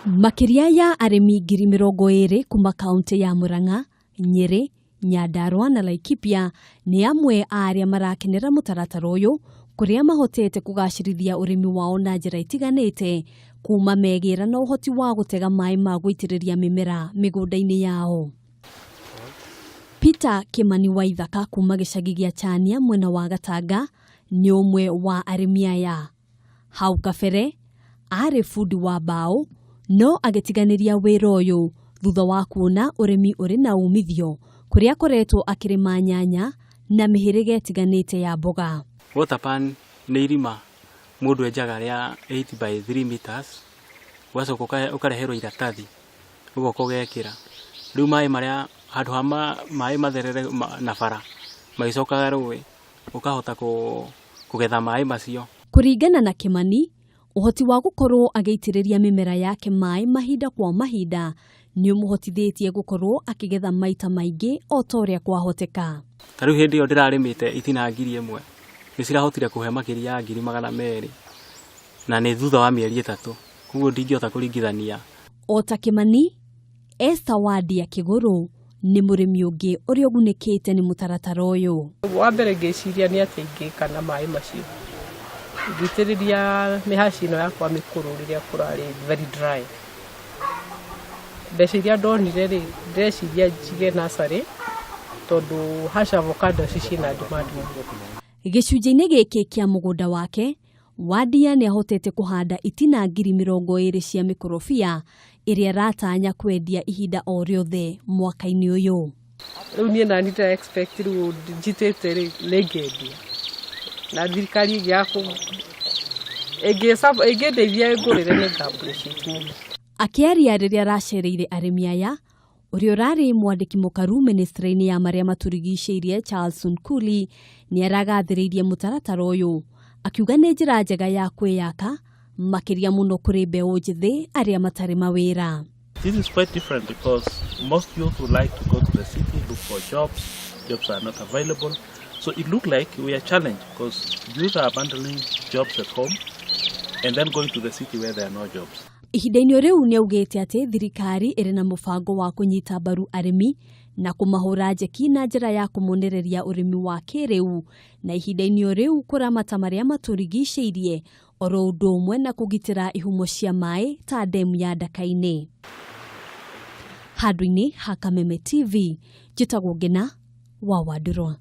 Makĩria ya arĩmi 20,000 kuma kaunti ya Murang'a, Nyĩrĩ, Nyandarua na Laikipia nĩ amwe a arĩa marakenera mũtaratara ũyũ kũrĩa mahotete kũgacĩrithia ũrĩmi wao na njĩra itiganĩte kuma megĩra na ũhoti wa gũtega maĩ ma gũitĩrĩria mĩmera mĩgũnda-inĩ yao. Peter Kimani Waithaka kuma gĩcagi gĩa Chania mwena wa Gatanga nĩ ũmwe wa arĩmi aya. Hau kabere arĩ bundi wa mbaũ no agĩtiganĩria wĩra ũyũ thutha wa kuona ũrĩmi ũrĩ na umithio kũrĩa akoretwo akĩrĩma nyanya na mĩhĩrĩga ĩtiganĩte ya mboga. Water pan nĩ irima mũndũ enjaga rĩa 8 by 3 meters, ũgacoka ũkareherwo iratathi ũgoka ũgekĩra. Rĩu maĩ marĩa handũ ha maĩ matherere na bara magĩcokaga rũĩ, ũkahota kũgetha maĩ macio. Kũringana na Kimani, ũhoti wa gũkorwo agĩitĩrĩria mĩmera yake maĩ mahinda kwa mahinda nĩ ũmũhotithĩtie gũkorwo akĩgetha maita maingĩ o ta ũrĩa kwahoteka. Ta rĩu hĩndĩ ĩyo ndĩrarĩmĩte itina 1000 nĩ cirahotire kũhe makĩria ya 200,000 na nĩ thutha wa mĩeri 3, koguo ndingĩhota kũringithania. O ta Kimani, Esther Wandia Kĩgũrũ nĩ mũrĩmi ũngĩ ũrĩa ũgunĩkĩte nĩ mũtaratara ũyũ. Wa mbere ngĩciria nĩ atĩ ingĩka na maĩ macio ngĩitĩrĩria mĩhaci ĩno yakwa mĩkũrũ rĩrĩa kũrarĩ very dry. Mbeca iria ndonire rĩ, ndĩreciria njige nursery tondũ hash avocado ciĩna demand mũno. Gĩcunjĩ-inĩ gĩkĩ kĩa mũgũnda wake, Wandia nĩ ahotete kũhanda itina 20,000 cia mĩkorobia ĩrĩa aratanya kwendia ihinda o rĩothe mwaka-inĩ ũyũ. Rĩu niĩ nani ndĩra expect rĩu njitĩte rĩ nĩ ngendia na thirikari ĩngĩndeithia ĩngũrĩre nĩ nga appreciate mũno. Akĩaria rĩrĩa aracereire arĩmi aya, ũrĩa ũrarĩ mwandĩki mũkaru ministry-inĩ ya marĩa matũrigicĩirie Charles Sunkuli nĩ aragathĩrĩirie mũtaratara ũyũ akiuga nĩ njĩra njega ya kwĩyaka makĩria mũno kũrĩ mbeũ njĩthĩ arĩa matarĩ mawĩra. This is quite different because most youth would like to go to the city, look for jobs. Jobs are not available. So it looked like we are challenged because youth are abandoning jobs at home and then going to the city where there are no jobs. Ihinda-inĩ rĩu nĩ augĩte atĩ thirikari ĩrĩ na mũbango wa kũnyita mbaru arĩmi na kũmahũra njeki na njĩra ya kũmonereria ũrĩmi wa kĩrĩu na ihinda-inĩ o rĩu kũramata marĩa matũrigicĩirie oro ũndũ ũmwe na kũgitĩra ihumo cia maĩ ta ndemu ya Ndaka-inĩ. Handũ-inĩ ha Kameme TV, njĩtagwo Ngina wa Wandũrwa.